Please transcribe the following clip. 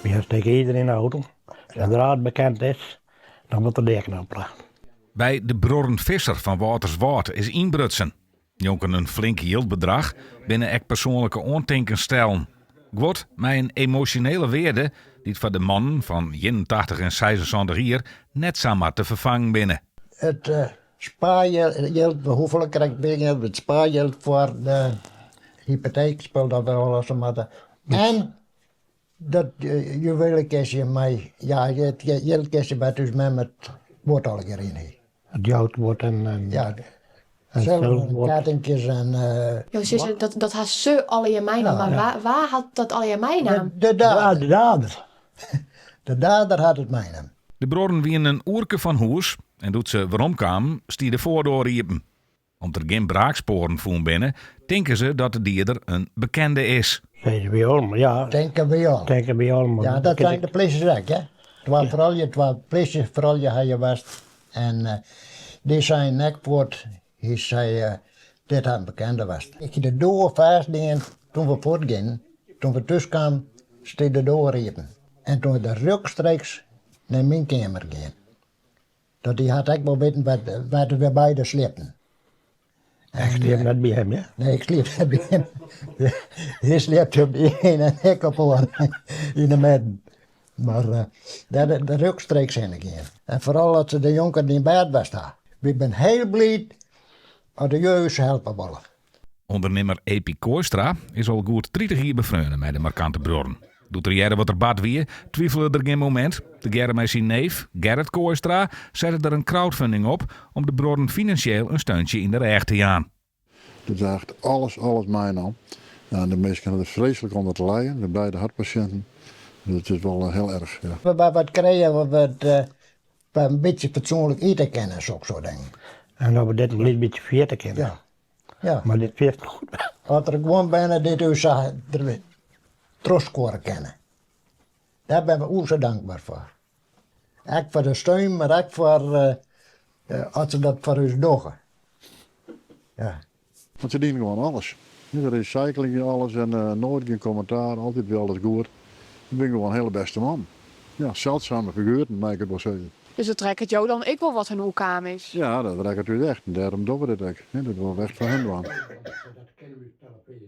Wy stekke izer yn de auto. Sadra it bekend is, dan wurdt de deaknop plakt. By de bruorren Visser fan Wâlterswâld is ynbrutsen. Njonken in flink jildbedrach binne ek persoanlike oantinkens stellen. Guod mei in emosjonele wearde dy't foar de mannen fan 81 en 76 jier net samar te ferfangen binne. It spaarjild, hoefolle krekt binne it spaarjild foar de hypoteekspul dat we ôflosse moatte. En dat juwelenkistje mei, ja, it jildkistje wêr't ús mem it guod allegear yn hie. It goudguod en Ja, sulveren kettinkjes en. Jo sizze dat ha se allegear meinaam, mar wa, wa hat dat allegear meinaam? De dader. De dader. De dader hat it meinaam. De bruorren wienen in oerke fan hûs en doe't se weromkamen stie de foardoar iepen. Om't der gjin braakspoaren fûn binne, tinke se dat de dieder in bekende is. Sizze wy allemaal, ja. Tinke wy al. Tinke wy allemaal. Ja, dat seinen de plysjes ek, hè. Twa froulju, twa plysjefroulju ha hjir west. En dy seinen ek fuort, hy sei, dit hat in bekende west. Ik hie de doar fêst dien toen we fuortgienen. Toen we thús kamen, stie de doar iepen. En toen is er rjochtstreeks nei myn keamer gien. Dat dy hat ek wol witten wêr't we beide sliepten. Ik sliep net by him, ja? Nee, ik sliep net by him. Hy sliepte op de ene en ik op de oare yn de midden. Mar dêr de rjochtstreeks hinne gien. En foaral as se de jonker yn bêd west ha. Wy binne hiel bliid as de lju ús helpe wolle. Undernimmer Epie Kooistra is al goed 30 jier befreone mei de markante bruorren. Doe't er hearde wat der bard wie, twivele er gjin momint. Tegearre mei syn neef, Gerrit Kooistra, sette er in crowdfunding op om de bruorren finansjeel in steuntsje yn de rêch te jaan. Dat is echt alles, alles meinaam. En de minsken ha der freeslik ûnder te lijen, de beide hartpasjinten. Dat is wol hiel erch, ja. We wat krije wat we in bytsje fatsoenlik ite kinne, sok soart dingen. En dat we dit in lyts bytsje ferjitte kinne. Ja. Ja. Mar dit fielt goed. As der guon binne dy't ús sa trochskuorre kinne. Dêr binne we oer sa dankber foar. Ek foar de steun, mar ek foar as se dat foar ús dogge. Ja. Want se dienen gewoan alles. De recycling alles en noait gjin kommentaar, altyd wie alles goed. It binne gewoan hiele bêste mannen. Ja, seldsame figueren, mei ik it wol sizzen. Dus it rekket jo dan ek wol wat hun oerkaam is? Ja, dat rekket ús echt en dêrom dogge we dit ek. Dat wolle we echt foar hun dwaan.